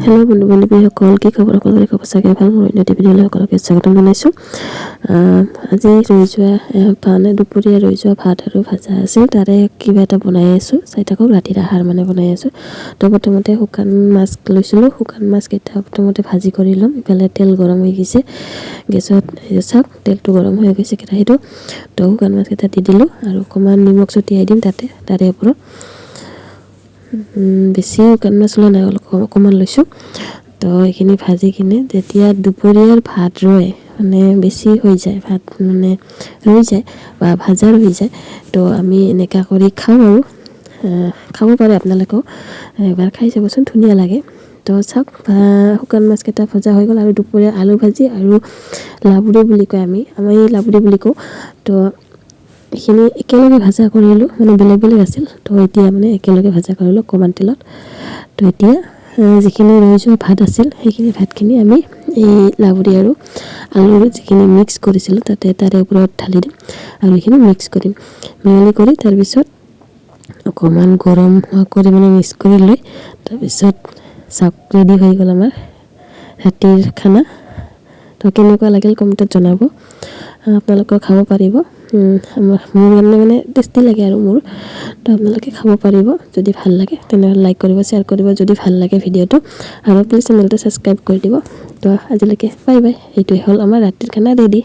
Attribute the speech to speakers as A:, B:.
A: Hello' বন্ধু বান্ধৱীসকল, কি খবৰ সকলোৰে? খবৰ চাগে ভাল। মোৰ অন্য ভিডিঅ'লৈ সকলোকে স্বাগতম জনাইছোঁ। আজি ৰৈ যোৱা মানে দুপৰীয়া ৰৈ যোৱা ভাত আৰু ভাজা আছিল, তাৰে কিবা এটা বনাই আছোঁ। চাই থাকক, ৰাতিৰ আহাৰ মানে বনাই আছোঁ। তো প্ৰথমতে শুকান মাছ লৈছিলোঁ। শুকান মাছকেইটা প্ৰথমতে ভাজি কৰি ল'ম। ইফালে তেল গৰম হৈ গৈছে গেছত। এই চাওক, তেলটো গৰম হৈ গৈছে কেৰাহীটো। তো শুকান মাছকেইটা দি দিলোঁ আৰু অকণমান নিমখ ছটিয়াই দিম তাতে, তাৰে ওপৰত। বেছি শুকান মাছ লোৱা নাই, অলপ অকণমান লৈছোঁ। তো এইখিনি ভাজি কিনে, যেতিয়া দুপৰীয়াৰ ভাত ৰয়, মানে বেছি হৈ যায় ভাত, মানে ৰৈ যায় বা ভাজা ৰৈ যায়, তো আমি এনেকুৱা কৰি খাওঁ আৰু খাব পাৰে আপোনালোকেও। এবাৰ খাই চাবচোন, ধুনীয়া লাগে। তো চাওক, শুকান মাছকেইটা ভজা হৈ গ'ল। আৰু দুপৰীয়া আলু ভাজি আৰু লাবুৰি বুলি কয়, আমি লাবুৰি বুলি কওঁ। তো এইখিনি একেলগে ভাজা কৰিলোঁ, মানে বেলেগ বেলেগ আছিল। তো এতিয়া মানে একেলগে ভাজা কৰিলোঁ অকণমান তেলত। তো এতিয়া যিখিনি ৰৈ যোৱা ভাত আছিল, সেইখিনি ভাতখিনি আমি এই লাবুৰি আৰু আলুৰ যিখিনি মিক্স কৰিছিলোঁ তাতে, তাৰে ওপৰত ঢালি দিম আৰু এইখিনি মিক্স কৰিম। মিহলি কৰি তাৰপিছত অকণমান গৰম হোৱা কৰি মানে মিক্স কৰি লৈ, তাৰপিছত চাওক, ৰেডি হৈ গ'ল আমাৰ ৰাতিৰ খানা। তো কেনেকুৱা লাগিল কমেণ্টত জনাব। আপোনালোকেও খাব পাৰিব। মোৰ কাৰণে মানে টেষ্টি লাগে আৰু মোৰ। তো আপোনালোকে খাব পাৰিব। যদি ভাল লাগে তেনেহ'লে লাইক কৰিব, শ্বেয়াৰ কৰিব যদি ভাল লাগে ভিডিঅ'টো আৰু প্লিজ চেনেলটো ছাবস্ক্ৰাইব কৰি দিব। তো আজিলৈকে বাই বাই। এইটোৱে হ'ল আমাৰ ৰাতিৰ খানা ৰেডি।